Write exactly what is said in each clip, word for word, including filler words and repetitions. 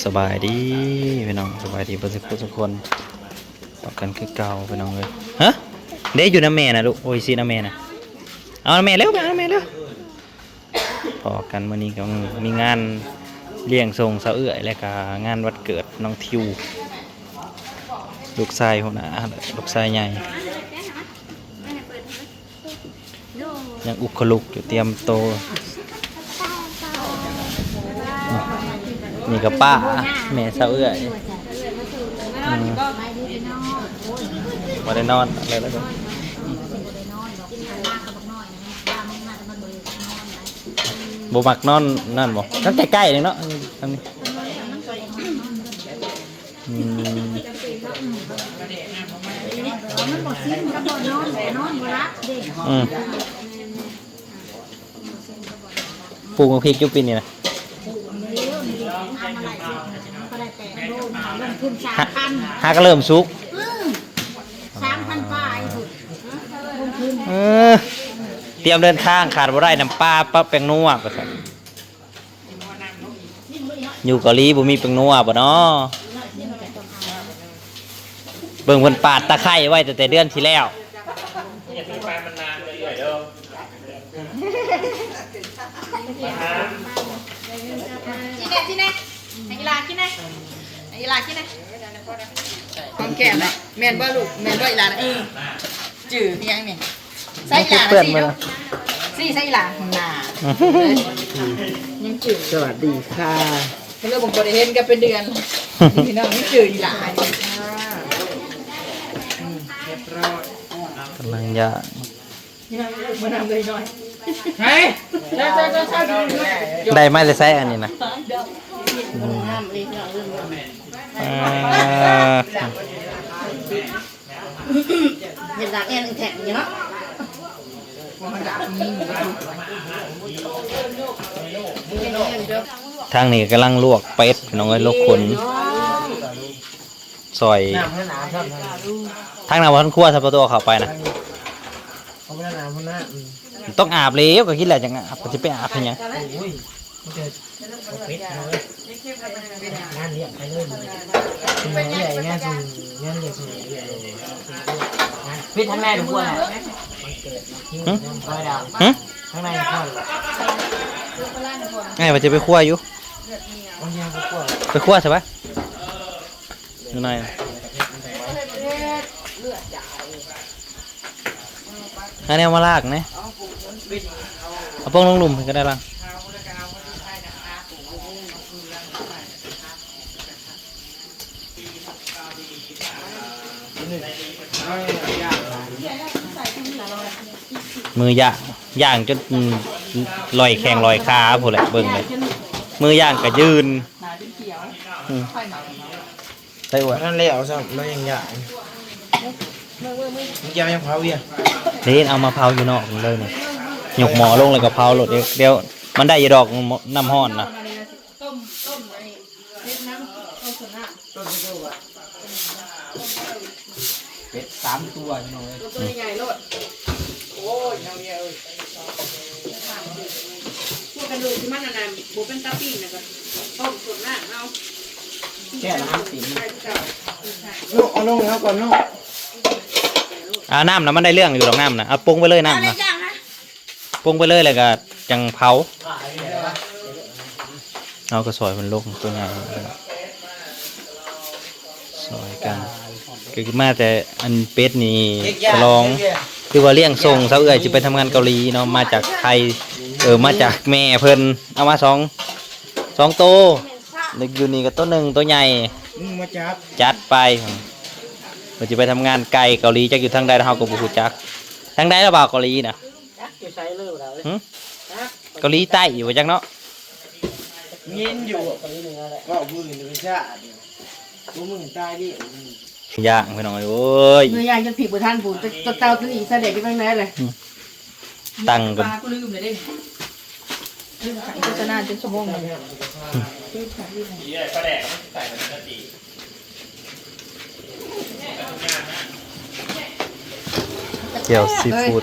สบายดีพี่น้อง สบายดีเบิดสุขสุขคน พบกันคือเก่าพี่น้องเอ้ย ฮะ เด้อยู่นำแม่นะลูก โอ้ยสินำแม่นะ เอานำแม่เร็ว ไปเอานำแม่เร็ว พ้อกันมื้อนี้ก็มีงานเลี้ยงส่งสาวเอื้อย และก็งานวันเกิดน้องทิว ลูกชายหัวหน้า ลูกชายใหญ่ ยังอุกขลุกอยู่ เตรียมโต นี่ก็ป้า แม่สาวเอื้อย อืม บ่ได้นอนอะไรแล้วก็ บ่มักนอนนั่นบ่ นอนใกล้ๆนี่เนาะ ทางนี้ อืม มันบ่สิ้นก็บ่นอน นอนบ่หลับเด้ อืม ปลูกหมากพริกอยู่ปีนี้นะ เอามาหลายสิบ มันก็ได้แปดโล ลงทุนสามพัน หาก็เริ่มสุก อืม สามพันปลายพุ้น ลงทุน เออ เตรียมเดินทาง ขาดบ่ได้น้ำปลา ปลาแป้งนัว ว่าซั่น อยู่เกาหลีบ่มีแป้งนัวบ่น้อ เบิ่งเพิ่นปาดตะไคร้ไว้ตั้งแต่เดือนที่แล้ว อย่าไปปามันนานเลยเด้อ กินแน่ กินแน่ ให้อีหลากินแน่ ให้อีหลากินแน่ หอมแก้มนะ แม่นบ่ลูก แม่นบ่อีหลานะ เออ จื้ออิหยังนี่ ใส่อีหลานะ เปื้อนมาแล้ว สิใส่อีหลา น่า ยังจื้อ สวัสดีค่ะ เพิ่นเลยบ่ได้เห็นกันเป็นเดือน พี่น้องยังจื้ออีหลาอยู่ กำลังย่าง มานำเลยหน่อย เฮ้ย เจ้า เจ้า เจ้า เจ้า ได้มาแต่ไสอันนี้นะ อืม อ่า เห็นดักแอนแข็งอยู่เนาะ ทางนี้กำลังลวกเป็ด พี่น้องเอ้ย ลวกคน ซอย น้ำเพิ่นอาบน้ำเพิ่น ทางนั้นว่าท่านครัว ถ้าประตูเข้าไปนะ เขาไม่ได้น้ำเพิ่นนะ อืม ต้องอาบแล้ว ก็คิดแหละจังอาบ ก็สิไปอาบให้หยัง โอ้ย มันจะเอาเป็ดเอาเลย งานเลี้ยงไปเลย มันจะเป็นงานใหญ่ งานส่ง งานเลี้ยงส่งเลี้ยงเลย งานเป็ดทั้งในทุกคนแหละ วันเกิดมาที่ หึ น้องพลอยดาว หึ ทั้งในทุกคน ไงว่าจะไปครัวอยู่ เอายาไปครัว ไปครัวใช่ปะ อยู่ใน หาแนวมาลากแหน่ เอาปงลงหลุมให้ก็ได้ล่ะ มือย่าง ย่างจน อืม ลอยแข้งลอยขาพู้นแหละ เบิ่งเลย มือย่างก็ยืน อืม ใช่วะ นั่นแล้วซ้ำ แล้วยังย่าง เมื่อกี้ยังเผาเวียง นี่เอามาเผาอยู่นอกเลยนี่ ยกหม้อลงแล้วก็เผาโลด เดี๋ยว เดี๋ยวมันได้อยู่ดอก น้ำร้อนนะ ต้ม ต้มไอ้เล็กน้ำ ต้มสุดน้ำ ต้มสุดน้ำ เป็ดสามตัวพี่น้องเอ้ย ตัวใหญ่โลด โอ้ย เท่าเนี้ยเอ้ย พวกกระดูกที่มันอันนั้นบ่เป็นตาปิ้งน่ะก็ต้มสุดน้ำเอา แช่น้ำกิน ลูกเอาลงแล้วก่อนเนาะ อ่า น้ำนะมันได้เรื่องอยู่ดอก น้ำนะ เอาปรุงไปเลย น้ำ อะไร นะ อย่างนะ ปรุงไปเลย แล้วก็จังเผา เอาก็ซอยมันลงตัวใหญ่ ซอยกัน ก็มาแต่อันเป็ดนี่ฉลอง คือว่าเลี้ยงส่งสาวเอื้อยสิไปทำงานเกาหลีเนาะ มาจากไทย เออ มาจากแม่เพิ่น เอามาสอง สองโต แล้วอยู่นี่ก็โตหนึ่ง โตใหญ่ มึงมาจับ จัดไป เพิ่นสิไปทำงานไกลเกาหลี จักอยู่ทางใด เฮาก็บ่ฮู้จัก ทางใดล่ะบ่าวเกาหลีน่ะ จักอยู่ไสเลยบ่ดาวเอ้ย หึ จัก เกาหลีใต้อยู่บ่จักเนาะ ยินอยู่ เกาหลีเหนือแหละ เว้าพื้นธรรมชาติ กูมึงตายดิ ย่างพี่น้องเอ้ย เมื่อย่างจนผิดบ่ทันผู้ ตัวเตาตัวนี้ใส่ได้อยู่ข้างในเลย อืม ตั้งกัน ปลากูลืมเลยเด้ ลืมขันโฆษณาจนชั่วโมงเลย แจ่วซีฟู้ด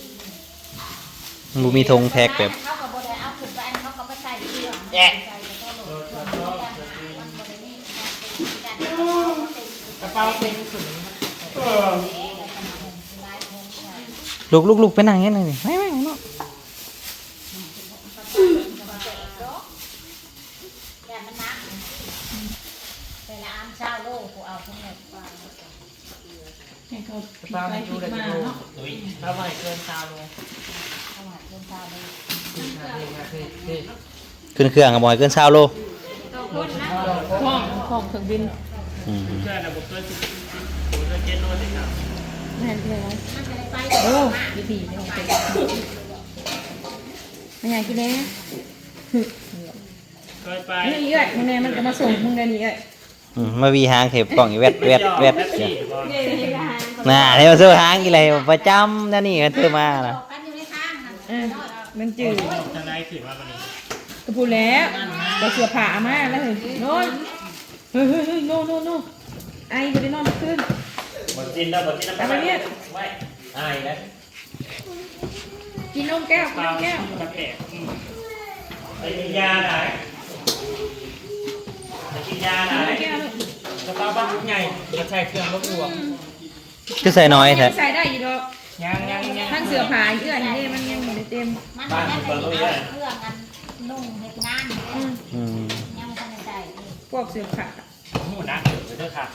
มันบ่มีธงแพ็คแบบ เขาก็บ่ได้เอาขึ้นไป อันเขาก็ไปใส่เครื่อง แอะ ใส่กระเป๋าโหลด กระเป๋าเต็มขึ้น ลุกลุกลุกไปนั่งอย่างนั้นนี่ไม่ไม่เนาะ แต่มันหนัก แต่ละอันเศร้าโลกูเอาทั้งหมด ให้เขาคิดไปคิดมาเนาะ อุ้ยถ้าไหวเกินซาวลง เอาหาเพิ่มเศร้าโล เฮ้ยเฮ้ยเฮ้ย ขึ้นเครื่องก็บ่ให้เกินซาวโล ห้องห้องเครื่องบิน อืม เกินนะบอกเกินสิบสิบเกินเจ็ดโลสิครับ แม่นเลย มันจะได้ไป โอ้ดีดีไม่ต้องเจ็บไม่อยากกินเลย เคยไป นี่เอ้ยแม่มันก็มาส่งมึงได้นี่เอ้ย อืมมาวีหางเข็บกล่องอีแวดแวดแวด แป๊บซี่ก่อน น่าเธอมาสู้หางอีไรประจำนั่นนี่เธอมานะ กันอยู่ในทางนะ เออมันจืด ทางไหนขึ้นมาวันนี้ กระพูดแล้วก็เสื้อผ้ามาแล้วเฮ้ยโน่นเฮ้ยเฮ้ยเฮ้ยโน่นโน่นโน่น ไอบ่ได้นอนคืน หมดสิ้นแล้วหมดสิ้นแล้ว เอาไปเนี่ย ไว้ไอ้นะ กินนมแก้ว กินนมแก้ว กระแตกอืมไปกินยาไหนไปกินยาไหน กินนมแก้วลูก กระเป๋าบ้างใหญ่จะใส่เครื่องรบกวน คือใส่น้อยแท้ ใส่ได้อยู่ดอก ยังยังยัง ทั้งเสื้อผ้าเอื้อนนี่มันยังบ่ได้เต็ม มันนั่นเลยเอาเครื่องกันนุ่งเฮ็ดงาน อืม อืม ยังไม่ทันได้ใส่เลย พวกเสื้อผ้า หมูนะเดี๋ยวเด้อค่ะ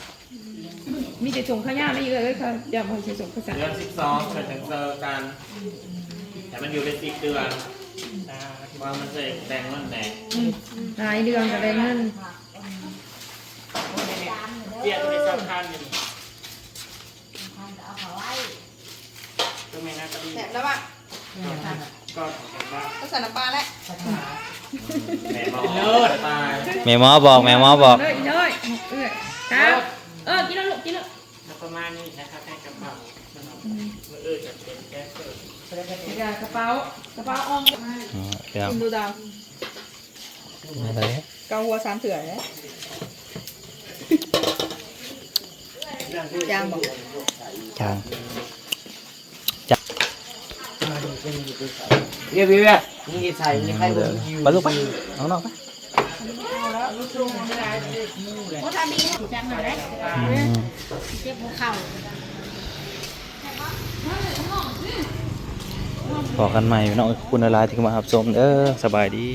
มีแต่ส่งข้าวยาไม่เยอะเลยค่ะอย่ามาใส่ส่งข้าวสาร เดือนสิบสองเกิดถึงเจอกันแต่มันอยู่เป็นสิบเดือนว่ามันจะแบ่งมันแบ่ง อืมหลายเดือนก็ได้เงิน เจียนในสำคัญอยู่ ทานก็เอาเขาไว้ ก็ไม่น่าจะดี แสบแล้วอ่ะ ก็ของกันบ้าง ก็ใส่น้ำปลาแล้ว แม่บอกเลิศตาย แม่หมอบอกแม่หมอบอก เลยเลยเอื้อยครับเออกินแล้วลูกกินแล้ว แล้วประมาณนี้นะครับในกระเป๋านะครับมืออื่นจะเป็นแก้เกิด อย่ากระเป๋ากระเป๋าออง อืมเดี๋ยว กินดูดาว อะไร เกาหัวสามเถื่อเลยจางบอก จาง เรียกพี่เวียมึงจะใส่มึงจะใครมึง ไปลูกไปข้างนอกไป โอ้ทำดีจังเลย อืม เจ็บหัวเข่า พอกันใหม่พี่น้องขอบคุณหลายๆที่เข้ามารับชมเด้อสบายดี